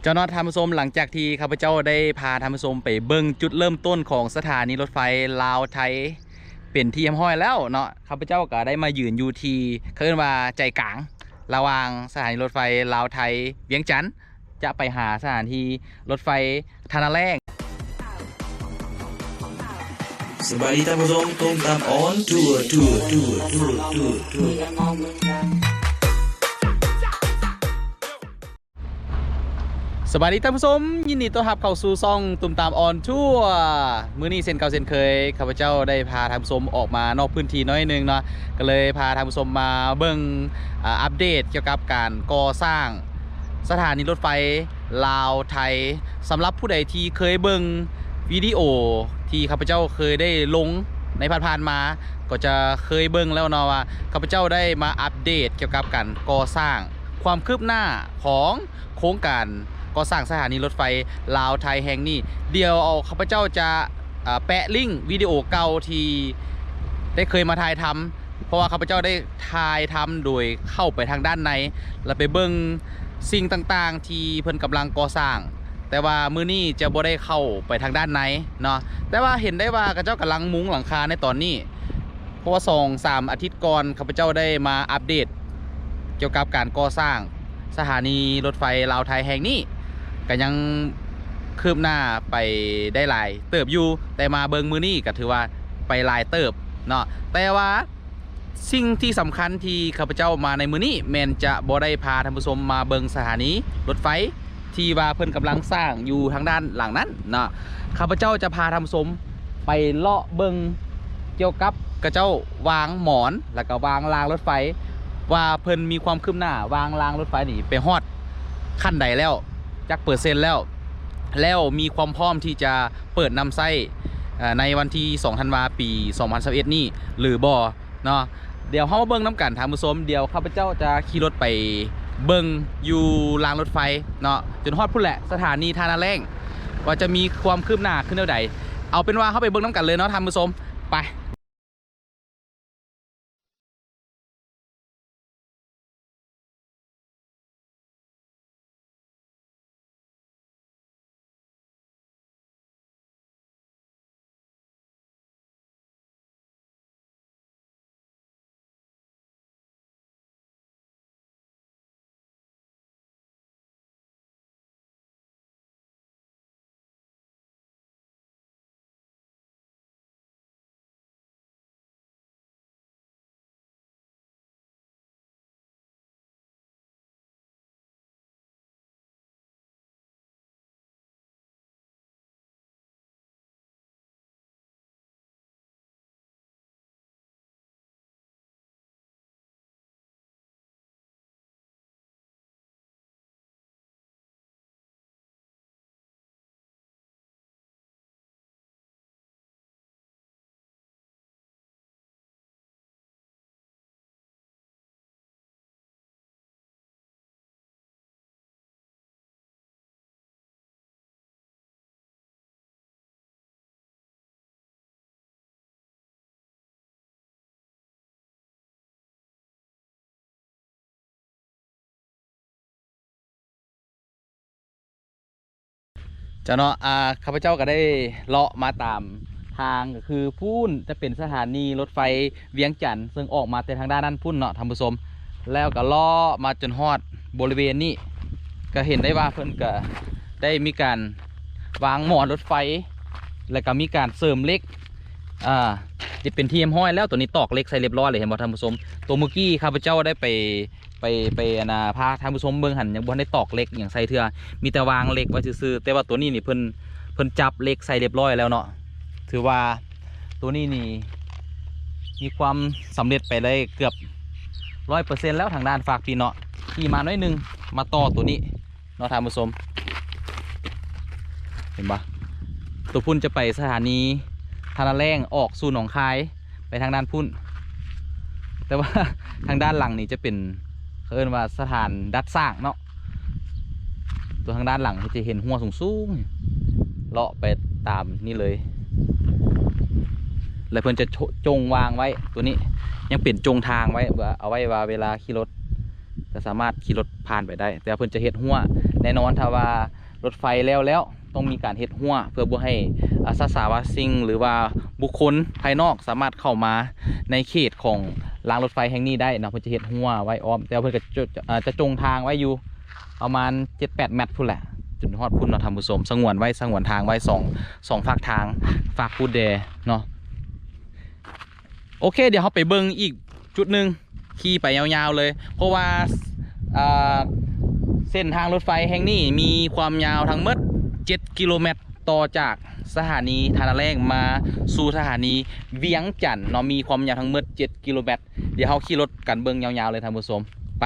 ເຈົ້າເນາະທ່ານຜູ້ຊົມ, ຫຼັງຈາກທີ່ຂ້າພະເຈົ້າໄດ້ພາທ່ານຜູ້ຊົມໄປເບິ່ງຈຸດເລີ່ມຕົ້ນຂອງສະຖານີລົດໄຟລາວໄທເປັນທີ່ຮຽບຮ້ອຍແລ້ວເນາະ, ຂ້າພະເຈົ້າກໍໄດ້ມາຢືນຢູ່ທີ່ ເຂົາເອີ້ນວ່າໃຈກາງ ລະຫວ່າງສະຖານີລົດໄຟລາວໄທວຽງຈັນ ຈະໄປຫາສະຖານີລົດໄຟທ່ານາແລ້ງ. ສະບາຍດີທ່ານຜູ້ຊົມ, ຕຸ້ມຕາມອອນທົວ ທົວ ທົວ ທົວ ທົວ ທົວ. ສະບາຍດີທ່ານຜູ້ຊົມ, ຍິນດີຕ້ອນຮັບເຂົ້າສູ່ຊ່ອງຕຸ້ມຕາມອອນທົວ. ມື້ນີ້ເຊັ່ນເກົ່າເຊັ່ນເຄີຍ ຂ້າພະເຈົ້າໄດ້ພາທ່ານຜູ້ຊົມອອກມານອກພື້ນທີ່ໜ້ອຍໜຶ່ງເນາະ, ກໍເລີຍພາທ່ານຜູ້ຊົມມາເບິ່ງ ອາ ອັບເດດກ່ຽວກັບການກໍ່ສ້າງສະຖານີລົດໄຟລາວໄທ. ສຳລັບຜູ້ໃດທີ່ເຄີຍເບິ່ງວິດີໂອທີ່ຂ້າພະເຈົ້າເຄີຍໄດ້ລົງໃນຜ່ານໆມາ ກໍຈະເຄີຍເບິ່ງແລ້ວເນາະວ່າ ຂ້າພະເຈົ້າໄດ້ມາອັບເດດກ່ຽວກັບການກໍ່ສ້າງ ຄວາມຄືບໜ້າຂອງໂຄງການກໍ່ສ້າງສະຖານີລົດໄຟລາວໄທແຫ່ງນີ້. ດຽວເອົາ ຂ້າພະເຈົ້າຈະ ເອີ ແປະລິ້ງວິດີໂອເກົ່າທີ່ໄດ້ເຄີຍມາຖ່າຍທຳ, ເພາະວ່າຂ້າພະເຈົ້າໄດ້ຖ່າຍທຳໂດຍເຂົ້າໄປທາງດ້ານໃນ ແລະ ໄປເບິ່ງສິ່ງຕ່າງໆທີ່ເພິ່ນກຳລັງກໍ່ສ້າງ, ແຕ່ວ່າມື້ນີ້ຈະບໍ່ໄດ້ເຂົ້າໄປທາງດ້ານໃນເນາະ, ແຕ່ວ່າເຫັນໄດ້ວ່າເຂົາເຈົ້າກຳລັງມຸງຫຼັງຄາໃນຕອນນີ້. ເພາະວ່າສອງສາມອາທິດກ່ອນ ຂ້າພະເຈົ້າໄດ້ມາອັບເດດກ່ຽວກັບການກໍ່ສ້າງສະຖານີລົດໄຟລາວໄທແຫ່ງນີ້ ກໍຍັງຄືບໜ້າໄປໄດ້ຫຼາຍເຕີບຢູ່, ແຕ່ມາເບິ່ງມື້ນີ້ກໍຖືວ່າໄປຫຼາຍເຕີບເນາະ. ແຕ່ວ່າສິ່ງທີ່ສຳຄັນທີ່ຂ້າພະເຈົ້າມາໃນມື້ນີ້ ແມ່ນຈະບໍ່ໄດ້ພາທ່ານຜູ້ຊົມມາເບິ່ງສະຖານີລົດໄຟ ທີ່ວ່າເພິ່ນກຳລັງສ້າງຢູ່ທາງດ້ານຫຼັງນັ້ນເນາະ. ຂ້າພະເຈົ້າຈະພາທ່ານຜູ້ຊົມໄປເລາະເບິ່ງກ່ຽວກັບເຂົາເຈົ້າວາງໝອນ ແລ້ວກໍວາງລາງລົດໄຟ ວ່າເພິ່ນມີຄວາມຄືບໜ້າວາງລາງລົດໄຟນີ້ໄປຮອດຂັ້ນໃດແລ້ວ ຈັກເປີເຊັນແລ້ວ ແລ້ວມີຄວາມພ້ອມທີ່ຈະເປີດນຳໃຊ້ ເອີ ໃນວັນທີສອງທັນວາ ປີສອງພັນຊາວເອັດນີ້ຫຼືບໍ່ ເນາະ. ດຽວເຮົາມາເບິ່ງນຳກັນທ່ານຜູ້ຊົມ, ດຽວຂ້າພະເຈົ້າຈະຂີ່ລົດໄປເບິ່ງຢູ່ລາງລົດໄຟເນາະ ຈົນຮອດພຸ້ນແຫຼະ ສະຖານີທ່ານາແລ້ງ ວ່າຈະມີຄວາມຄືບໜ້າຂຶ້ນແນວໃດ. ເອົາເປັນວ່າເຮົາໄປເບິ່ງນຳກັນເລີຍເນາະທ່ານຜູ້ຊົມ, ໄປ. ເຈົ້າເນາະ ອາ ຂ້າພະເຈົ້າກໍໄດ້ເລາະມາຕາມທາງ ກໍຄືພຸ້ນຈະເປັນສະຖານີລົດໄຟວຽງຈັນ ເຊິ່ງອອກມາແຕ່ທາງດ້ານນັ້ນພຸ້ນເນາະທ່ານຜູ້ຊົມ, ແລ້ວກໍເລາະມາຈົນຮອດບໍລິເວນນີ້ ກໍເຫັນໄດ້ວ່າເພິ່ນກໍໄດ້ມີການວາງໝອນລົດໄຟ ແລ້ວກໍມີການເສີມເຫຼັກ ອາ ເປັນທີ່ຮຽບຮ້ອຍແລ້ວ. ໂຕນີ້ຕອກເຫຼັກໃສ່ຮຽບຮ້ອຍເລີຍ ເຫັນບໍ່ທ່ານຜູ້ຊົມ? ໂຕມື້ກີ້ຂ້າພະເຈົ້າໄດ້ໄປ ໄປ ໄປ ອັນນ່າ ພາທ່ານຜູ້ຊົມເບິ່ງຫັ້ນ ຍັງບໍ່ທັນໄດ້ຕອກເຫຼັກຫຍັງໃສ່ເທື່ອ ມີແຕ່ວາງເຫຼັກໄວ້ຊື່ໆ. ແຕ່ວ່າໂຕນີ້ນີ້ເພິ່ນ ເພິ່ນຈັບເຫຼັກໃສ່ຮຽບຮ້ອຍແລ້ວເນາະ. ຖືວ່າໂຕນີ້ນີ້ມີຄວາມສຳເລັດໄປໄດ້ເກືອບຮ້ອຍເປີເຊັນແລ້ວ ທາງດ້ານຟາກພີ້ເນາະ. ຂີ່ມາໜ້ອຍໜຶ່ງ ມາຕໍ່ໂຕນີ້ເນາະທ່ານຜູ້ຊົມ. ເຫັນບໍ່? ໂຕພຸ້ນຈະໄປສະຖານີທ່ານາແລ້ງ ອອກສູ່ໜອງຄາຍ ໄປທາງດ້ານພຸ້ນ, ແຕ່ວ່າທາງດ້ານຫຼັງນີ້ຈະເປັນ ເຂົາເອີ້ນວ່າສະຖານດັດສ້າງເນາະ. ຕົວທາງດ້ານຫຼັງເຮົາຈະເຫັນຮົ້ວສູງໆ ເລາະໄປຕາມນີ້ເລີຍ ແລະ ເພິ່ນຈະ ໂຈ- ຈົ່ງວາງໄວ້. ຕົວນີ້ຍັງເປັນຈົ່ງທາງໄວ້ ວ່າ ເອົາໄວ້ວ່າເວລາຂີ່ລົດ ກໍສາມາດຂີ່ລົດຜ່ານໄປໄດ້, ແຕ່ວ່າເພິ່ນຈະເຮັດຮົ້ວ ແນ່ນອນ ຖ້າວ່າລົດໄຟແລ້ວແລ້ວ ຕ້ອງມີການເຮັດຮົ້ວ ເພື່ອບໍ່ໃຫ້ ອາ ສັດສາວາສິ່ງ ຫຼືວ່າບຸກຄົນພາຍນອກສາມາດເຂົ້າມາໃນເຂດຂອງລາງລົດໄຟແຫ່ງນີ້ໄດ້ເນາະ. ເພິ່ນຈະເຮັດຮົ້ວໄວ້ອ້ອມ ແຕ່ວ່າເພິ່ນກໍຈະ ອາ ຈະຈົງທາງໄວ້ຢູ່ປະມານເຈັດແປດແມັດພຸ້ນແຫຼະ ຈົນຮອດພຸ້ນເນາະທ່ານຜູ້ຊົມ. ສະຫງວນໄວ້ ສະຫງວນທາງໄວ້ສອງ ສອງຟາກທາງ. ຝາກພູດແດ່ເນາະ. ໂອເຄ ດຽວເຮົາໄປເບິ່ງອີກຈຸດໜຶ່ງ ຂີ່ໄປຍາວໆເລີຍ ເພາະວ່າ ອ່າ ເສັ້ນທາງລົດໄຟແຫ່ງນີ້ມີຄວາມຍາວທັງໝົດເຈັດກິໂລແມັດ ຕໍ່ຈາກສະຖານີທ່ານາແລ້ງມາສູ່ສະຖານີວຽງຈັນເນາະ ມີຄວາມຍາວທັງໝົດເຈັດກິໂລແມັດ. ດຽວເຮົາຂີ່ລົດກັນເບິ່ງຍາວໆເລີຍທ່ານຜູ້ຊົມ ໄປ.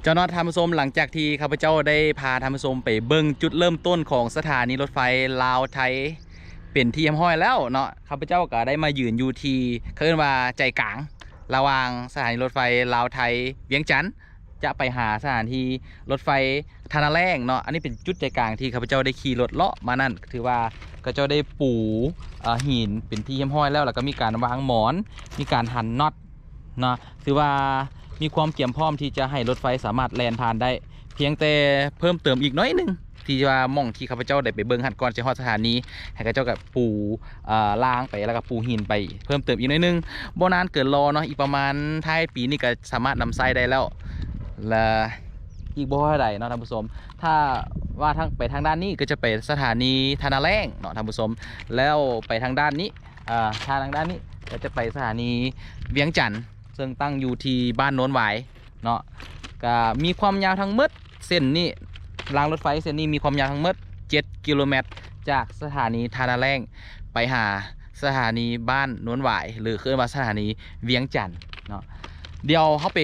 ເຈົ້າເນາະ ທ່ານຜູ້ຊົມ, ຫຼັງຈາກທີ່ຂ້າພະເຈົ້າໄດ້ພາທ່ານຜູ້ຊົມໄປເບິ່ງຈຸດເລີ່ມຕົ້ນຂອງສະຖານີລົດໄຟລາວໄທເປັນທີ່ຮຽບຮ້ອຍແລ້ວເນາະ, ຂ້າພະເຈົ້າກໍໄດ້ມາຢືນຢູ່ທີ່ ເຂົາເອີ້ນວ່າໃຈກາງ ລະຫວ່າງສະຖານີລົດໄຟລາວໄທວຽງຈັນ ຈະໄປຫາສະຖານີລົດໄຟທ່ານາແລ້ງເນາະ. ອັນນີ້ເປັນຈຸດໃຈກາງທີ່ຂ້າພະເຈົ້າໄດ້ຂີ່ລົດເລາະມານັ້ນ, ຖືວ່າເຂົາເຈົ້າໄດ້ປູ ເອີ ຫີນເປັນທີ່ຮຽບຮ້ອຍແລ້ວ, ແລ້ວກໍມີການວາງໝອນ, ມີການຫັນນັອດເນາະ. ຖືວ່າມີຄວາມກຽມພ້ອມທີ່ຈະໃຫ້ລົດໄຟສາມາດແລ່ນຜ່ານໄດ້, ພຽງແຕ່ເພີ່ມເຕີມອີກໜ້ອຍໜຶ່ງ ທີ່ວ່າໝ່ອງທີ່ຂ້າພະເຈົ້າໄດ້ໄປເບິ່ງຫັ້ນ ກ່ອນຈະຮອດສະຖານີ, ໃຫ້ເຂົາເຈົ້າກໍປູ ເອີ ລາງໄປ ແລ້ວກໍປູຫີນໄປເພີ່ມເຕີມອີກໜ້ອຍໜຶ່ງ. ບໍ່ນານເກີນລໍເນາະ, ອີກປະມານທ້າຍປີນີ້ກໍສາມາດນຳໃຊ້ໄດ້ແລ້ວ ແລະ ອີກບໍ່ເທົ່າໃດເນາະທ່ານຜູ້ຊົມ. ຖ້າວ່າທາງ ໄປທາງດ້ານນີ້ກໍຈະໄປສະຖານີທ່ານາແລ້ງເນາະທ່ານຜູ້ຊົມ, ແລ້ວໄປທາງດ້ານນີ້ ອ່າ ຖ້າທາງດ້ານນີ້ກໍຈະໄປສະຖານີວຽງຈັນ ເຊິ່ງຕັ້ງຢູ່ທີ່ບ້ານໂນນຫວາຍເນາະ. ກໍມີຄວາມຍາວທັງໝົດເສັ້ນນີ້ ລາງລົດໄຟເສັ້ນນີ້ມີຄວາມຍາວທັງໝົດເຈັດກິໂລແມັດ ຈາກສະຖານີທ່ານາແລ້ງໄປຫາສະຖານີບ້ານໂນນຫວາຍ ຫຼື ເອີ້ນວ່າສະຖານີວຽງຈັນເນາະ. ດຽວເຮົາໄປ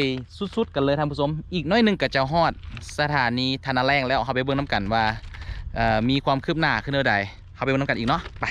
ສຸດໆກັນເລີຍທ່ານຜູ້ຊົມ, ອີກໜ້ອຍໜຶ່ງກໍຈະຮອດສະຖານີທ່ານາແລ້ງແລ້ວ. ເຮົາໄປເບິ່ງນຳກັນວ່າ ເອີ ມີຄວາມຄືບໜ້າຄືແນວໃດ, ເຮົາໄປເບິ່ງນຳກັນອີກເນາະ, ໄປ.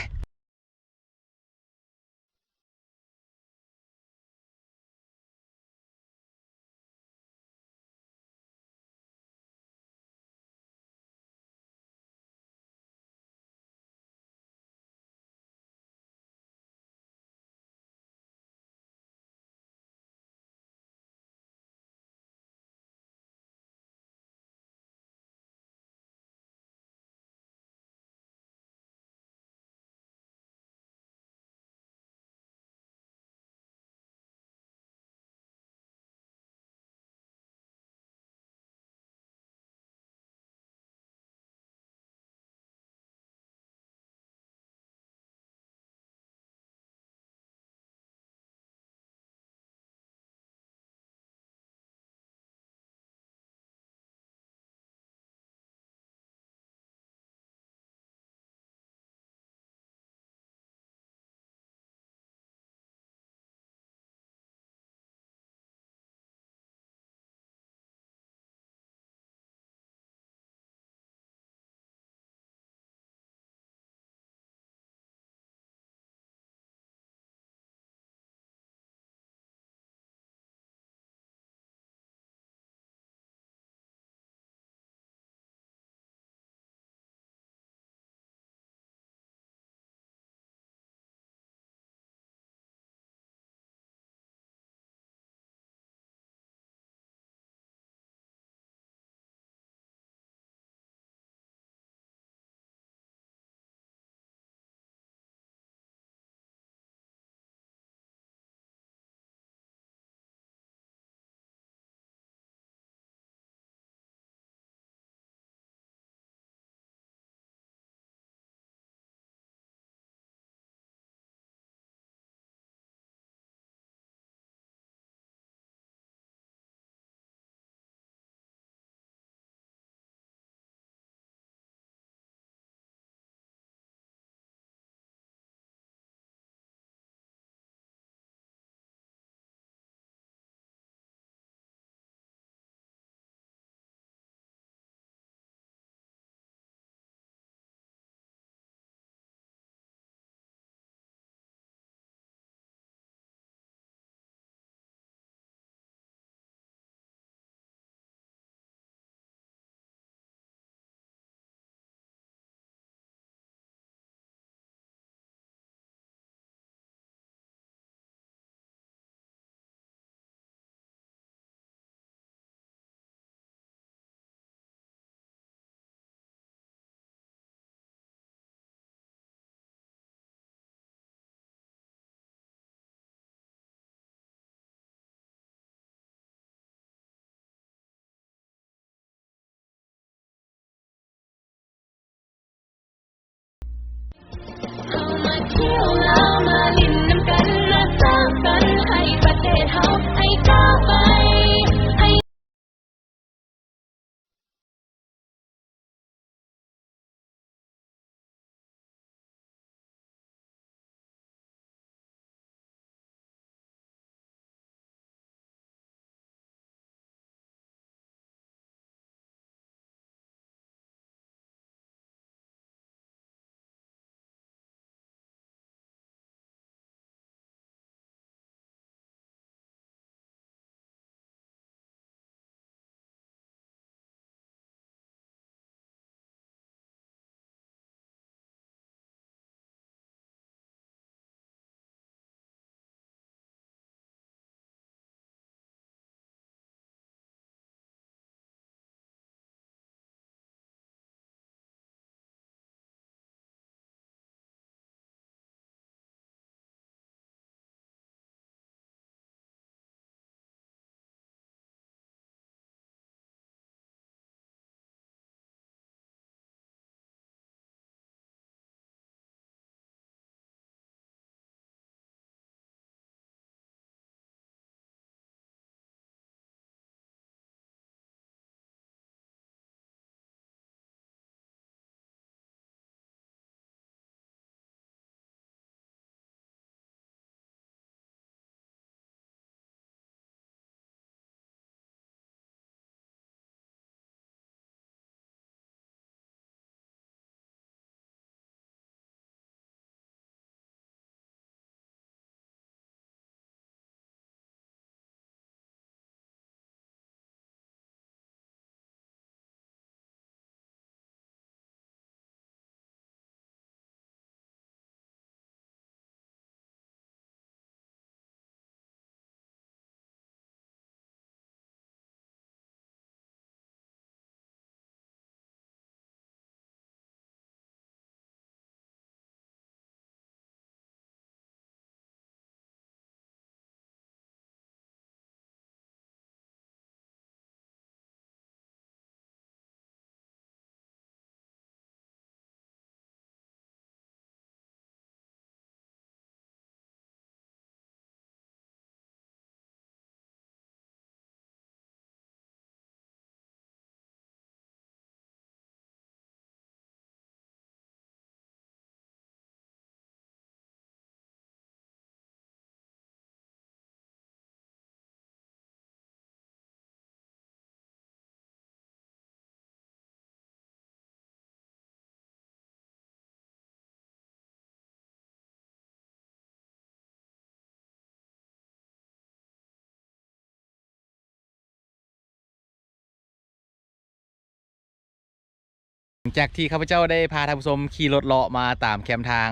ຈາກທີ່ຂ້າພະເຈົ້າໄດ້ພາທ່ານຜູ້ຊົມຂີ່ລົດເລາະມາຕາມແຄມທາງ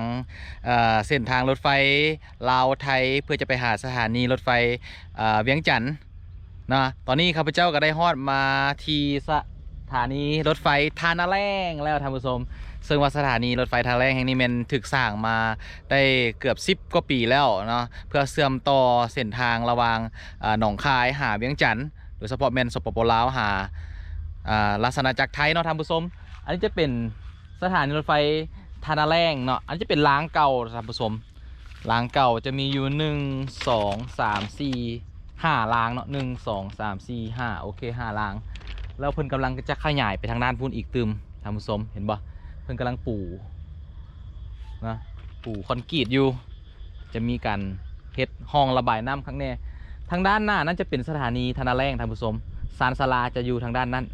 ເອີ ເສັ້ນທາງລົດໄຟລາວໄທ ເພື່ອຈະໄປຫາສະຖານີລົດໄຟ ເອີ ວຽງຈັນເນາະ. ຕອນນີ້ຂ້າພະເຈົ້າກໍໄດ້ຮອດມາທີ່ສະຖານີລົດໄຟທ່ານາແລ້ງແລ້ວທ່ານຜູ້ຊົມ, ເຊິ່ງວ່າສະຖານີລົດໄຟທ່ານາແລ້ງແຫ່ງນີ້ແມ່ນຖືກສ້າງມາໄດ້ເກືອບສິບກວ່າປີແລ້ວເນາະ ເພື່ອເຊື່ອມຕໍ່ເສັ້ນທາງລະຫວ່າງ ເອີ ໜອງຄາຍຫາວຽງຈັນ ໂດຍສະເພາະແມ່ນ ສປປ ລາວ ຫາ ອາ ລາຊະອານາຈັກໄທເນາະທ່ານຜູ້ຊົມ. ອັນນີ້ຈະເປັນສະຖານີລົດໄຟທ່ານາແລ້ງເນາະ, ອັນນີ້ຈະເປັນລາງເກົ່າທ່ານຜູ້ຊົມ. ລາງເກົ່າຈະມີຢູ່ ໜຶ່ງ ສອງ ສາມ ສີ່ ຫ້າລາງເນາະ, ໜຶ່ງ ສອງ ສາມ ສີ່ ຫ້າ ໂອເຄ ຫ້າລາງ. ແລ້ວເພິ່ນກຳລັງຈະຂະຫຍາຍໄປທາງດ້ານພຸ້ນອີກຕື່ມ ທ່ານຜູ້ຊົມ ເຫັນບໍ່? ເພິ່ນກຳລັງປູນະ ປູຄອນກຣີດຢູ່. ຈະມີການເຮັດຮ່ອງລະບາຍນ້ຳຄັກແນ່. ທາງດ້ານໜ້ານັ້ນຈະເປັນສະຖານີທ່ານາແລ້ງທ່ານຜູ້ຊົມ, ຊານສາລາຈະຢູ່ທາງດ້ານນັ້ນ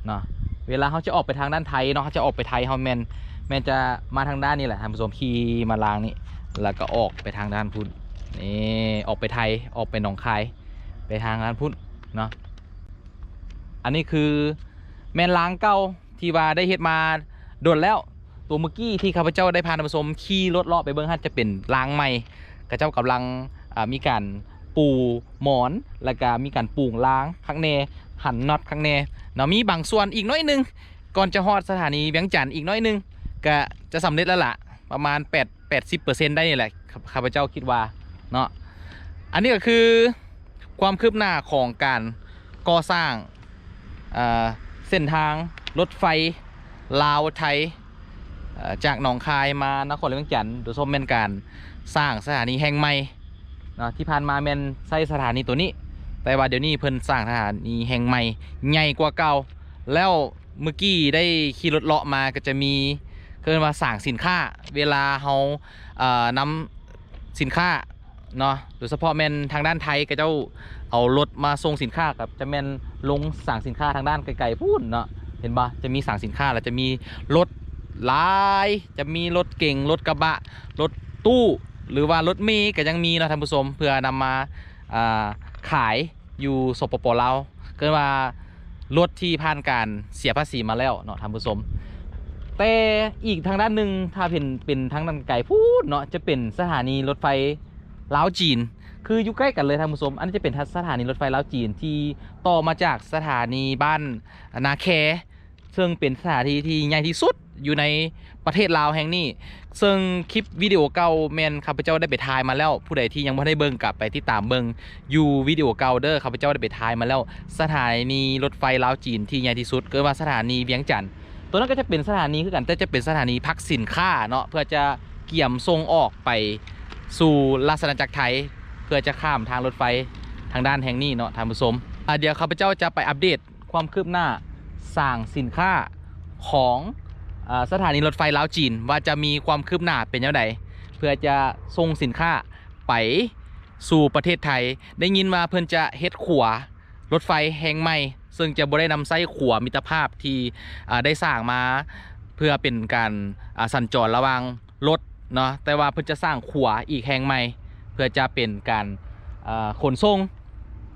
ເນາະ. ເວລາເຮົາຈະອອກໄປທາງດ້ານໄທເນາະ, ເຮົາຈະອອກໄປໄທ ເຮົາແມ່ນ ແມ່ນຈະມາທາງດ້ານນີ້ແຫຼະທ່ານຜູ້ຊົມ, ຂີ່ມາລາງນີ້ ແລ້ວກໍອອກໄປທາງດ້ານພຸ້ນ. ນີ້ ອອກໄປໄທ ອອກໄປໜອງຄາຍ ໄປທາງດ້ານພຸ້ນເນາະ. ອັນນີ້ຄືແມ່ນລາງເກົ່າ ທີ່ວ່າໄດ້ເຮັດມາດົນແລ້ວ. ຕົວເມື່ອກີ້ທີ່ຂ້າພະເຈົ້າໄດ້ພາທ່ານຜູ້ຊົມຂີ່ລົດເລາະໄປເບິ່ງຫັ້ນ ຈະເປັນລາງໃໝ່, ເຂົາເຈົ້າກຳລັງ ອາ ມີການປູໝອນ ແລ້ວກະມີການປຸງລາງຄັກແນ່, ຫັນນັອດຄັກແນ່ເນາະ. ມີບາງສ່ວນອີກໜ້ອຍໜຶ່ງ ກ່ອນຈະຮອດສະຖານີວຽງຈັນອີກໜ້ອຍໜຶ່ງ ກະຈະສຳເລັດແລ້ວລະ ປະມານແປດ ແປດສິບເປີເຊັນໄດ້ນີ້ແຫຼະ ຂ້າພະເຈົ້າຄິດວ່າເນາະ. ອັນນີ້ກໍຄືຄວາມຄືບໜ້າຂອງການກໍ່ສ້າງ ເອີ ເສັ້ນທາງລົດໄຟລາວໄທ ເອີ ຈາກໜອງຄາຍມານະຄອນຫຼວງວຽງຈັນ, ໂດຍສະເພາະແມ່ນການສ້າງສະຖານີແຫ່ງໃໝ່ເນາະ. ທີ່ຜ່ານມາແມ່ນໃຊ້ສະຖານີໂຕນີ້, ແຕ່ວ່າດຽວນີ້ເພິ່ນສ້າງສະຖານີແຫ່ງໃໝ່ໃຫຍ່ກວ່າເກົ່າ. ແລ້ວເມື່ອກີ້ໄດ້ຂີ່ລົດເລາະມາ ກໍຈະມີ ເອີ້ນວ່າສາງສິນຄ້າ, ເວລາເຮົາ ເອີ ນຳສິນຄ້າ ເນາະ, ໂດຍສະເພາະແມ່ນທາງດ້ານໄທ ເຂົາເຈົ້າເອົາລົດມາສົ່ງສິນຄ້າ ກໍຈະແມ່ນລົງສາງສິນຄ້າທາງດ້ານໄກໆພຸ້ນເນາະ. ເຫັນບໍ່? ຈະມີສາງສິນຄ້າ ແລ້ວຈະມີລົດຫຼາຍ, ຈະມີລົດເກັງ, ລົດກະບະ, ລົດຕູ້ ຫຼືວ່າລົດເມກໍຍັງມີເນາະທ່ານຜູ້ຊົມ, ເພື່ອນຳມາ ອ່າ ຂາຍຢູ່ ສປປ ລາວ. ເອີ້ນວ່າລົດທີ່ຜ່ານການເສຍພາສີມາແລ້ວເນາະທ່ານຜູ້ຊົມ. ແຕ່ອີກທາງດ້ານໜຶ່ງ ຖ້າເປັນ ເປັນທາງດ້ານໄກພຸ້ນເນາະ ຈະເປັນສະຖານີລົດໄຟລາວຈີນ, ຄືຢູ່ໃກ້ກັນເລີຍທ່ານຜູ້ຊົມ. ອັນນີ້ຈະເປັນສະຖານີລົດໄຟລາວຈີນ ທີ່ຕໍ່ມາຈາກສະຖານີບ້ານນາແຄ ເຊິ່ງເປັນສະຖານີທີ່ໃຫຍ່ທີ່ສຸດຢູ່ໃນປະເທດລາວແຫ່ງນີ້. ເຊິ່ງຄລິບວິດີໂອເກົ່າແມ່ນຂ້າພະເຈົ້າໄດ້ໄປຖ່າຍມາແລ້ວ, ຜູ້ໃດທີ່ຍັງບໍ່ໄດ້ເບິ່ງກໍໄປຕິດຕາມເບິ່ງຢູ່ວິດີໂອເກົ່າເດີ້. ຂ້າພະເຈົ້າໄດ້ໄປຖ່າຍມາແລ້ວ ສະຖານີລົດໄຟລາວຈີນທີ່ໃຫຍ່ທີ່ສຸດ ເອີ້ນວ່າສະຖານີວຽງຈັນ. ໂຕນັ້ນກໍຈະເປັນສະຖານີຄືກັນ, ແຕ່ຈະເປັນສະຖານີພັກສິນຄ້າເນາະ, ເພື່ອຈະກຽມສົ່ງອອກໄປສູ່ລາຊະອານາຈັກໄທ ເພື່ອຈະຂ້າມທາງລົດໄຟທາງດ້ານແຫ່ງນີ້ເນາະທ່ານຜູ້ຊົມ. ອາ ດຽວຂ້າພະເຈົ້າຈະໄປອັບເດດຄວາມຄືບໜ້າສາງສິນຄ້າຂອງ ອາ ສະຖານີລົດໄຟລາວຈີນ ວ່າຈະມີຄວາມຄືບໜ້າເປັນແນວໃດ ເພື່ອຈະສົ່ງສິນຄ້າໄປສູ່ປະເທດໄທ. ໄດ້ຍິນວ່າເພິ່ນຈະເຮັດຂົວ ລົດໄຟແຫ່ງໃໝ່ ເຊິ່ງຈະບໍ່ໄດ້ນຳໃຊ້ຂົວມິດຕະພາບທີ່ ອາ ໄດ້ສ້າງມາເພື່ອເປັນການ ອາ ສັນຈອນລະຫວ່າງລົດເນາະ, ແຕ່ວ່າເພິ່ນຈະສ້າງຂົວອີກແຫ່ງໃໝ່ ເພື່ອຈະເປັນການ ອາ ຂົນສົ່ງ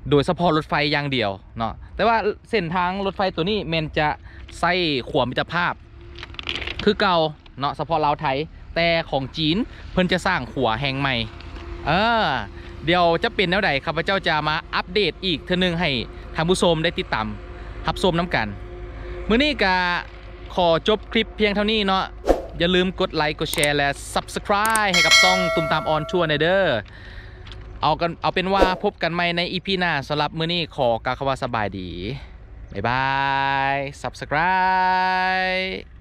ໂດຍສະເພາະລົດໄຟຢ່າງດຽວເນາະ. ແຕ່ວ່າເສັ້ນທາງລົດໄຟໂຕນີ້ແມ່ນຈະໃຊ້ຂົວມິດຕະພາບຄືເກົ່າ ເນາະ ສະເພາະລາວໄທ, ແຕ່ຂອງຈີນເພິ່ນຈະສ້າງຂົວແຫ່ງໃໝ່. ເອີ ດຽວຈະເປັນແນວໃດ ຂ້າພະເຈົ້າຈະມາອັບເດດອີກເທື່ອໜຶ່ງໃຫ້ທ່ານຜູ້ຊົມໄດ້ຕິດຕາມຮັບຊົມນຳກັນ. ມື້ນີ້ກະຂໍຈົບຄລິບພຽງເທົ່ານີ້ເນາະ. ຢ່າລືມກົດໄລ ກົດແຊ ແລະ Subscribe ໃຫ້ກັບຊ່ອງຕຸມຕາມອອນທົວແດ່ເດີ້. ເອົາກັນ ເອົາເປັນວ່າພົບກັນໃໝ່ໃນ ອີ ພີ ໜ້າ. ສຳລັບມື້ນີ້ຂໍກ່າວຄຳວ່າສະບາຍດີ. ບາຍບາຍ. Subscribe.